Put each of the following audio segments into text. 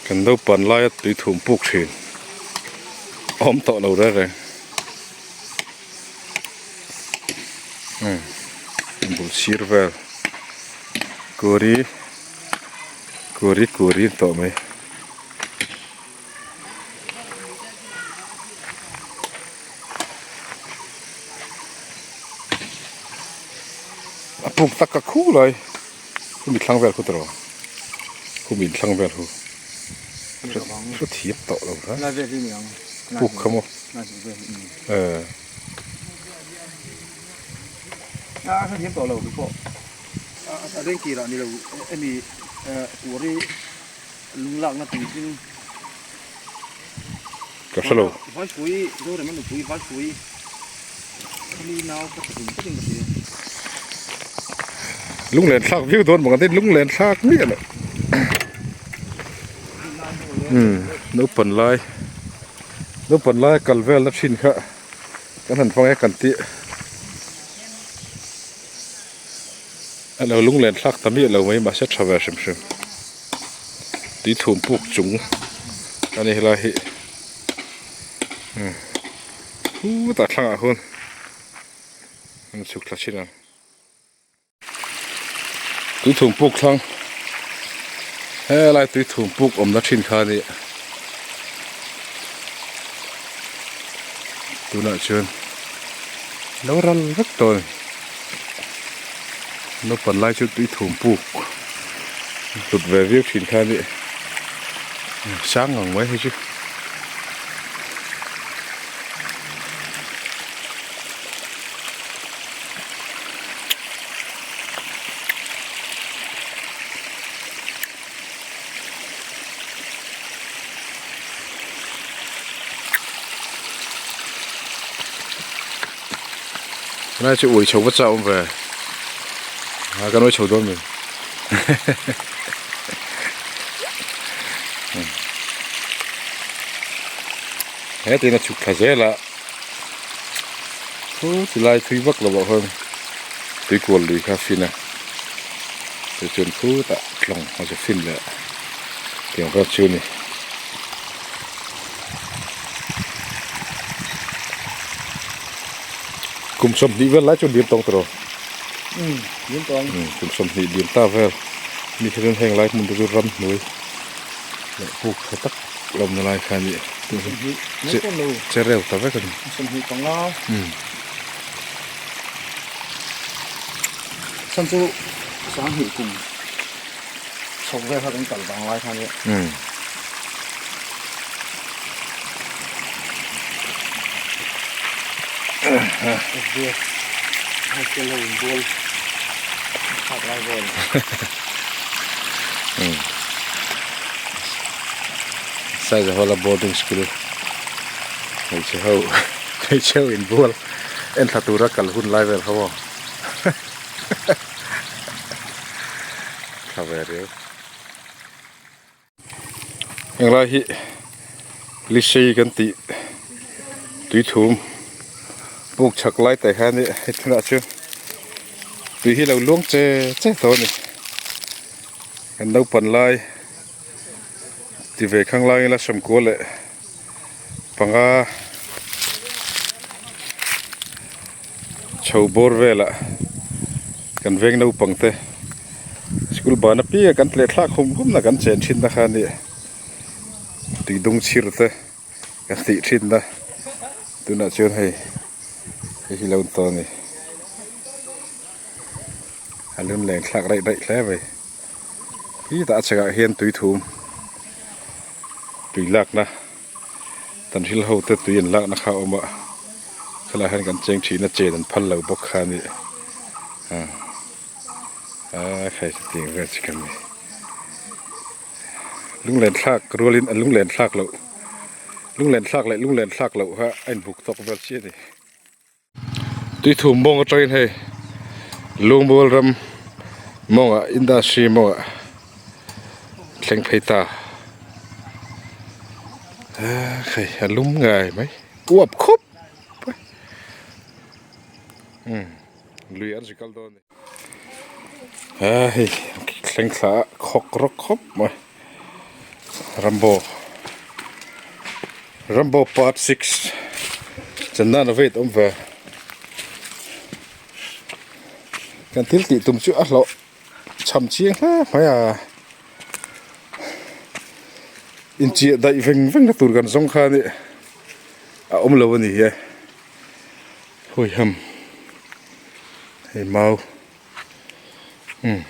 Kan naupan laia tui thum puk thin a awm tawh lo reng reng. Umm bul sir vel kuri kuri kuri an tawh mai. A puk tak ka khu lai khumi thlang vel khu tawh khumi thlang vel khu hre thiam tawh lo kha puk kha maw eh Lunglakna tui hling. Ka hre lo. Vaipui, Zorema nupui Vaipui khami nau ka tha dun takin ka hria. Lunglen thlak viau dawn bawk ang tin lunglen thlak miah loh. Umm naupan lai naupan lai kal velna thin kha kan han hmang e kan tih. A lo lunglen thlak ta miah lo mai mahse tha ve hrim hrim tui thum puk chung a ni helai hi khutah thlangah khuan an chhuk thla thin ang tui thum puk thlang helai tui thum puk awmna thin kha a ni tunah chuan lo ral vek tawh a ni. Naupan lai chu tui thum puk hlut ve viau thin kha a ni sang ngang mai hei chu. Helai chu ui chho va chauh awm ve a kan ui chho dawn mi he tiin a chhuk thla zel a chu ti lai thui vak lo ah khuan tui kual lui kha a fin a tichuan khutah tlawng a zu fin leh tiang vel chu a ni. Kum 20 vel lai chu liam tawng tawh um liam tawng um kum 20 liam ta vel mi khi chuan heng lai hmun te chu ram hnuai leh puk tha tak lawmna lai kha a ni che che reu ta vek a ni 20 panga um chan chu 20 kum chhawk vel kha kan kal vang lai kha a ni um Saizahawla boarding school hmeichhe ho hmeichhe ho inbual en thla tura kal hun lai vel ho aw thla ve riau. Henglai hi lisei kan tih tuithum puk chhak lai te khan hei tunah chuan tui hi lo luang che che tawh a ni kan naupan lai ti ve khang lai ila sawmkua leh panga chho bawr velah kan veng naupang te school ban apiang kan tleh thlak hum hum na kan chen thin na kha a ni tui dung chhir te kan tih thin na tunah chuan hei hei hi lo ni tawh a ni a lun leng thlak raih raih hle mai khitah a chhekah hian tui thum tui lakna. Tan hil ho te tui an lakna kha a awm a helaiah hian kan cheng thin a chen an phal lo bawk kha a ni a khai chutiang vel chi kan ni lunglen thlak rualin a lunglen thlak loh lunglen thlak leh lunglen thlak loh kha a inbuk tawk vel chiah a ni. Tuithum mawng atangin hei Lungmual ram mawngah industry mawngah thleng phei ta hei a lum ngai mai uap khup mai umm lui an zikal dawn a ni a hei thleng thla a khawk rawk khawp mai. Rambo Rambo part 6 chan nan a veit awm ve kan thil tih tum chu a hlawh cham chiang hle mai a inchiah daih veng veng na tur kan zawng kha a nih a awm lo a ni e hawiham hei mau umm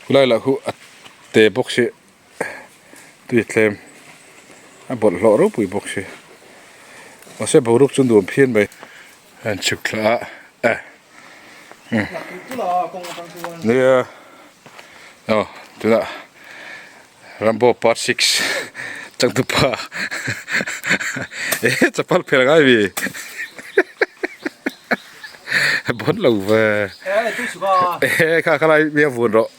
khulai lah khu a te bawk si tui tlem a bawlhhlawh ropui bawk si mahse boruak chu nuam phian mai a han chhuk thla a eh umm nia aw tunah Rambo part 6 changtupa e chapal phel ngai mi bon lo ve e kha kha lai mi a vun rawh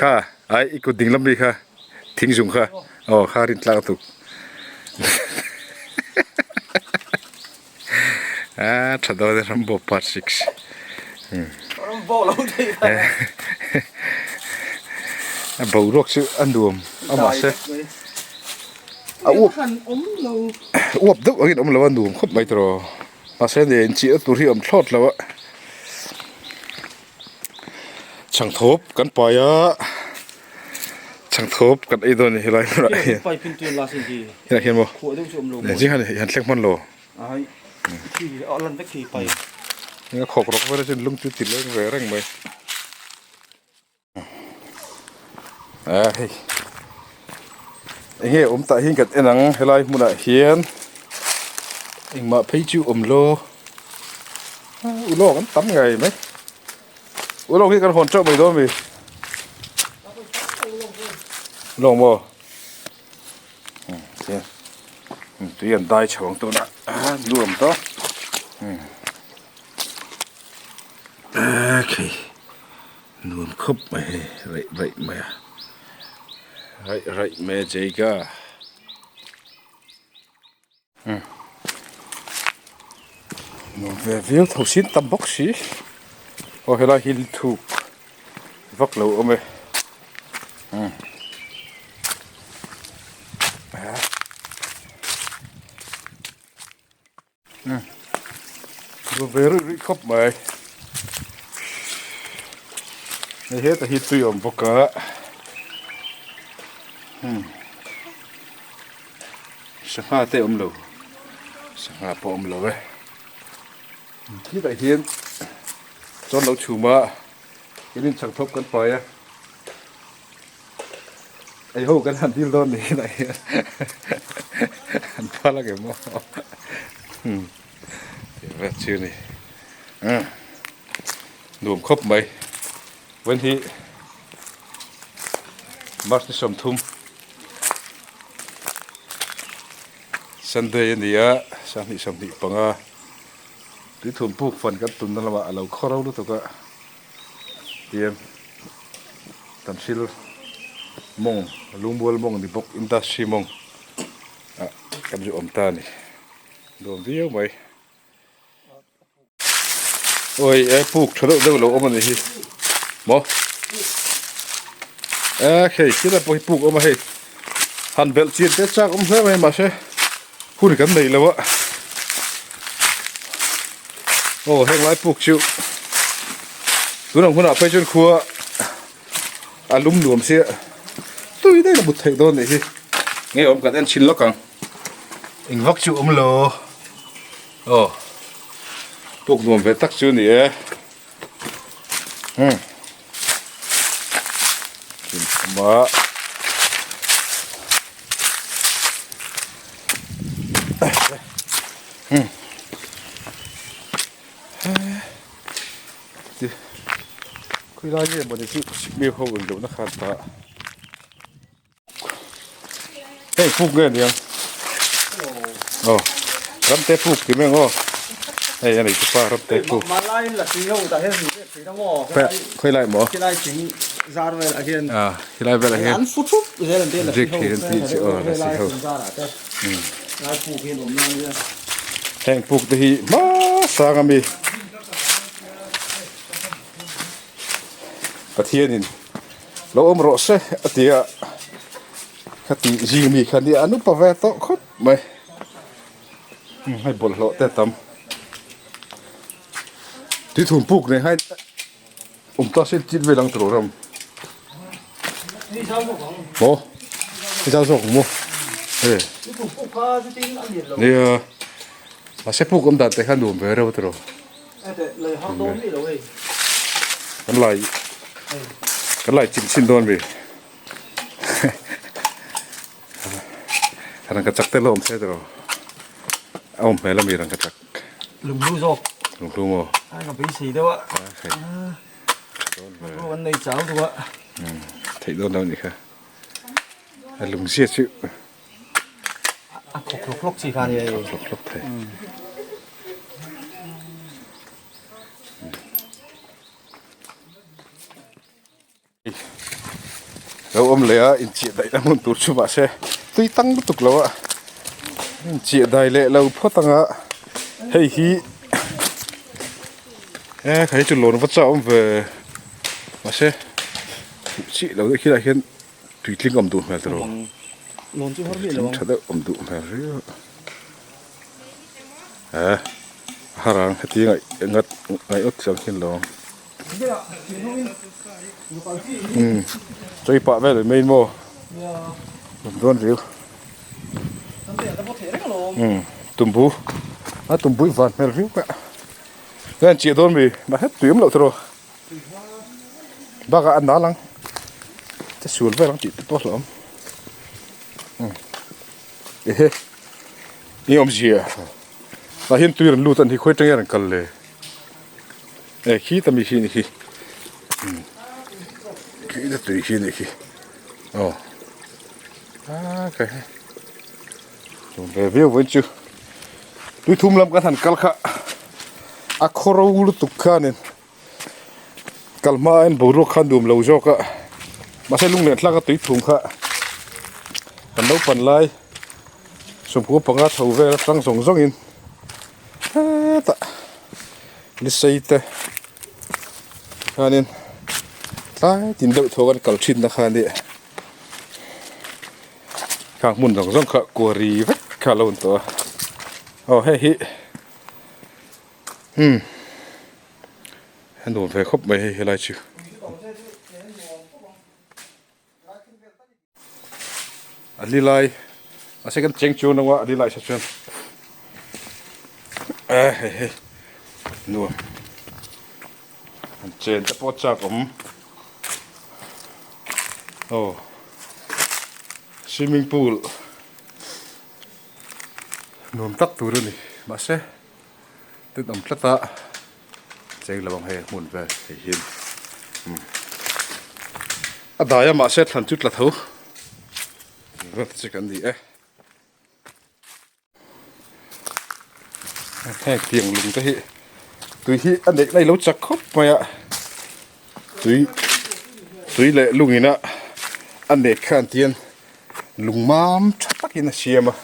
kha ai i kut ding lam mi kha thing zung kha aw kha rin tlang tuk a tha dawn e Rambo part 6 a boruak chu a nuam a mahse a uap uap deuh angin awm lo a nuam khawp mai tawh mahse ni inchih na tur hi a awm thlawt lo a chhangthawp kan pai a chhangthawp kan ei dawn a ni helai hmunah hian helaiah hian maw han thleng hman lo. A khawk rawk vel a chuan lung chu ti leng ve reng mai a hei enge awm tah hian kan en ang helai hmunah hian engmah phei chu awm lo ulawk an tam ngei mai ulawk hi kan hawn teuh mai dawn a mi ulawk maw. Tui an dai chho ang tuna nuam tawh okay nuam khawp mai hei raih raih mai a raih raih mai a jaiga nuam ve viau tho sin tam bawk si aw helai hi thuk vak lo awm e. Duh ve rih rih khawp mai hei heta hi tui awm bawk a sangha te awm lo sangha pawh awm lo e khitah hian chawn lo chhum a. In in chhak thawp kan pai a ei ho kan han dil dawn niin a hian an phal ang em aw hmm tih vel chu ni umm nuam khawp mai vawiin hi March ni 30 Sunday a ni a 2025. Tuithum puk fan kan tumna lamah a lo khaw ro lutuk a, tiang kan hril mawng lungmual mawng ni bawk industry mawng ah kan ri awm ta a ni nuam viau mai. Awi e puk tha deuh deuh lo awm a nih hi maw e hei thil ah pawh hi puk a awm a hei han belh chian te chak awm hle mai mahse. Hun kan nei lo a, aw heng lai puk chu tunang hunah phei chuan khua a lum nuam sia tui daih a mut theih dawn nih hi nge awm kan en thin lawk ang eng vak chu awm lo aw puk nuam ve tak chu a ni e umm. Khawilai nge mawni chu sikmi ho in lohna khan ta hei puk nge aniang aw ramte puk ti mai ang aw hei a nei chu pa ramte puk khawilai maw ah khilai velah hian rik thei an tih chu aw lasi ho heng puk te hi hmasang ami Pathianin lo awm rawh se a ti a. Khati zing mi kha nia an upa ve tawh khawp mai. Hei bawlhhlawh te a tam. Tuithum puk nei hai awm ta se chit vel ang tur ram. Maw? Hei zau zawk maw? Hei. Nia. Mahse puk awm dan te kha nuam ve reuh tiraw. Kan lai kan lai chin chin dawn mi. Rangkachak te la awm se tiraw a awm hmel ami rangkachak lunghlu zawk lunghlu maw a ka beisei deuh a lunghlu an nei chau duh a theih dawn lo anih kha a lungzia chu a khawk hlawk hlawk chi kha a ni a khawk hlawk hlawk thei. Lo awm leh a inchiah daih na hmun tur chu mahse tui tang lutuk lo a inchiah dai leh lo phawt ang a hei hi e kha hi chu lawn va chauh awm ve mahse fuh chiah lo deuh khilaiah hian tui tling awm duh hmel tawh lo tling tha deuh awm duh hmel riau e a harang heti ngaih ngat ngaih awt chiang hian lo ang. Chawi pah vel mai maw dawn riu tumbu a tumbu i van hmel riu ka an chiah dawn mi mahse tui awm loh tiraw bakah a nal ang che sual vel ang tih te pawh a hlauhawm ehe eng awmzia tah hian tui rawn lut a ni hi khawi atangin a rawn kal le. E khi ta mi khi ni khi khi ta tui khi ni khi aw a ka he tum ve viau vawiin chu tui thum lam kan han kal kha a khaw ro lutuk khanin kal hma in boruak kha nuam lo zawk a mahse lunglen thlak a tui thum kha kan naupan lai sawmkua panga chho vel atang zawng zawng in hetah. Ni sei te khanin tlai tin deuh thaw kan kal thin na kha nia khang hmun zawng zawng kha kuari vek kha a lo ni tawh a aw hei hi umm a nuam ve khawp mai hei helai chu. A li lai a second cheng chu nunga a li lai sa chuan e hei hei nuam an chen te pawh chak awm aw swimming pool nuam tak tur a ni mahse tenawm tlat a cheng lo ang hei hmun vel hei hian umm a dai a mahse thlan chu tla tho vel te chu kan ni e heng tiang lung te hi tui hi a neih na ilo chak khawp mai a tui tui leh lungin a a nek khan tian lung mam tha takin a siam a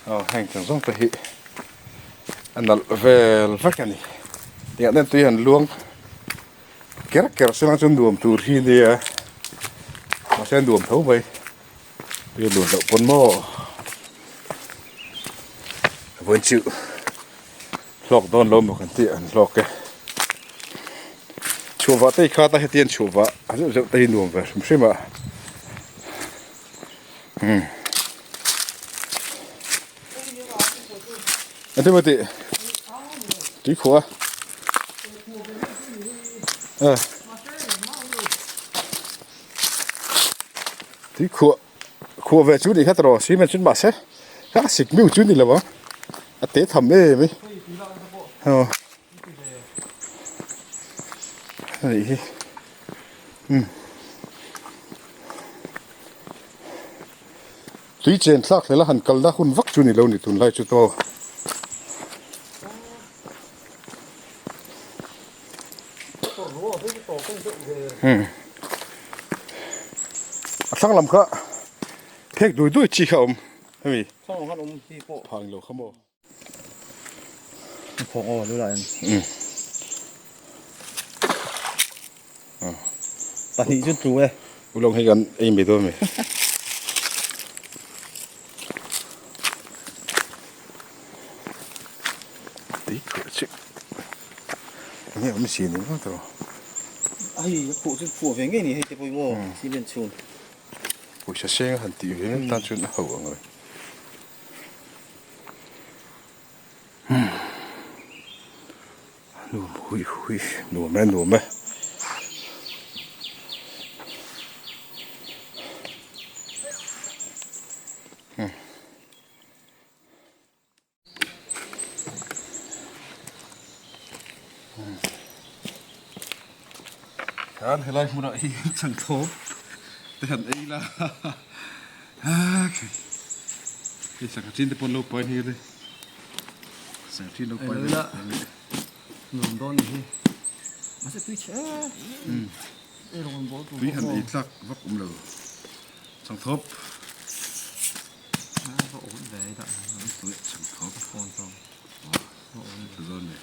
aw heng tang zawng te hi a nalh vel vek a ni tiang ten tui han luang ker ker se lang chuan nuam tur hi nia mahse a nuam tho mai tui a luan loh pawn maw vawiin chu hlawk dawn lo maw kan tih an hlawk e chhuah vah te hi khat a heti an chhuah vah a zeuh zeuh te hi nuam ve hrim hrim a umm engtin maw tih tui khuh a tui khuah khuah ve chu ni kha tawh cement chu mahse a sik miu chu ni lo ang a te tham em mai aw hei hi umm tui chen thlak hlel a han kalna hun vak chu ni lo ni tunlai chu tawh. A thlang lam kha phek dui dui chi kha a awm hemi phang lo kha maw. Pahnih chu tlu e. Ulawng hi kan ei mai dawn a mi. awm si ni ngawt rawh. Hei a khuh chu phuah ve ngei ni hei te pawh hi maw cement chhun. Pawisa seng a han tih ve ngei tan chuan a ho ang reng. Nuam huih huih nuam e nuam e. Khan helai hmunah hi changthawp te han ei la hei sangha chin te pawh an lo pai hmel e sangha chin lo pai la nuam dawn ni hi mahse tui chhe ei rawn bawl tur tui han ei tlak vak awm lo changthawp va awm ve dah tui changthawp phone tawng va awm ve zawn ni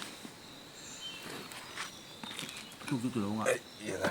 tuk chu tu lo nga yela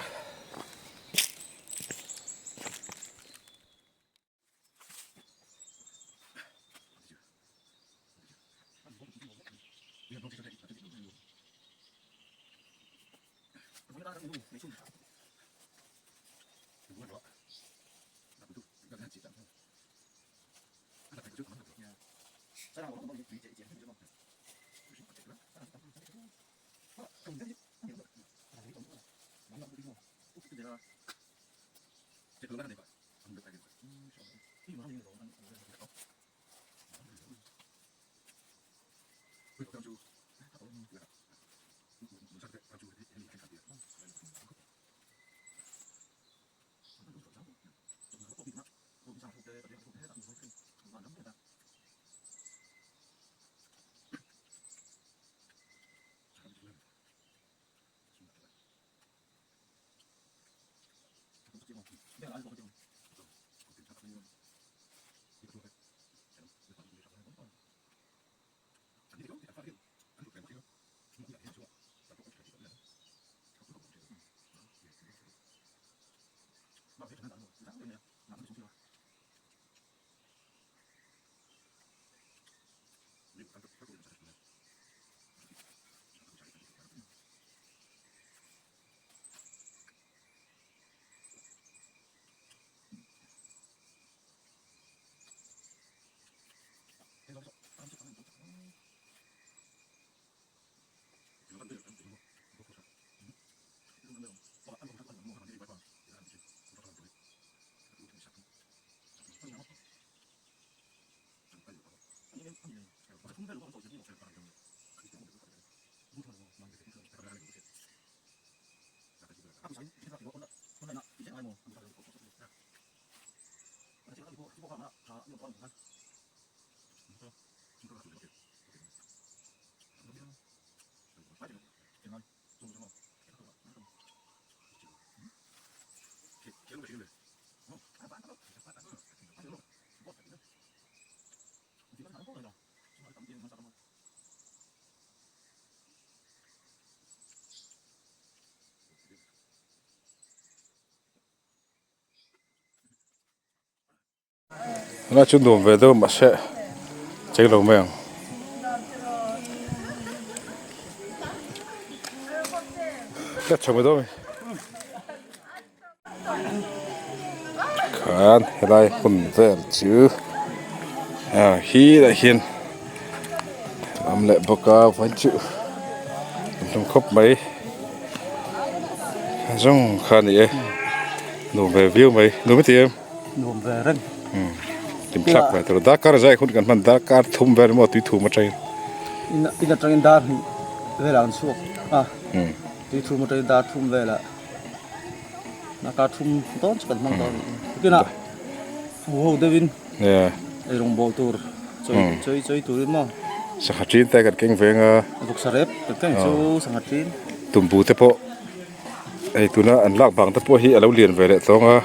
Tunah chuan nuam ve deuh mahse cheng lo mai ang. Ka chho mai dawn a ni. Khan helai hmun vel chu hi lah hian a awm leh bawk a vawiin chu an hlum khawp mai zawng kha a ni e nuam ve viau mai nuam i ti em. Nuam ve reng. Tim thlak ve tur darkar zai hun kan hman darkar thum vel emaw tui thum atangin. In atangin dar hnih velah an chhuak a tui thum atangin dar thum velah darkar thum dawn chu kan hmang dawn a ni. Tukinah hu ho deuhin eirawng bawl tur chawi chawi chawi turin maw. Sangha ṭin te kan keng veng a. Vawksa rep kan keng chu sangha ṭin. Tumbu te pawh. Hei tuna an lak vang te pawh hi a lo lian ve leh tawng a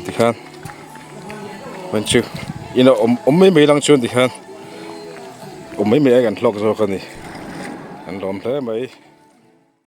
tikhian chuan chu ina awm awm mai mai lang chuan tikhian awm mai mai a kan hlawk zawk a ni an lawm hle mai.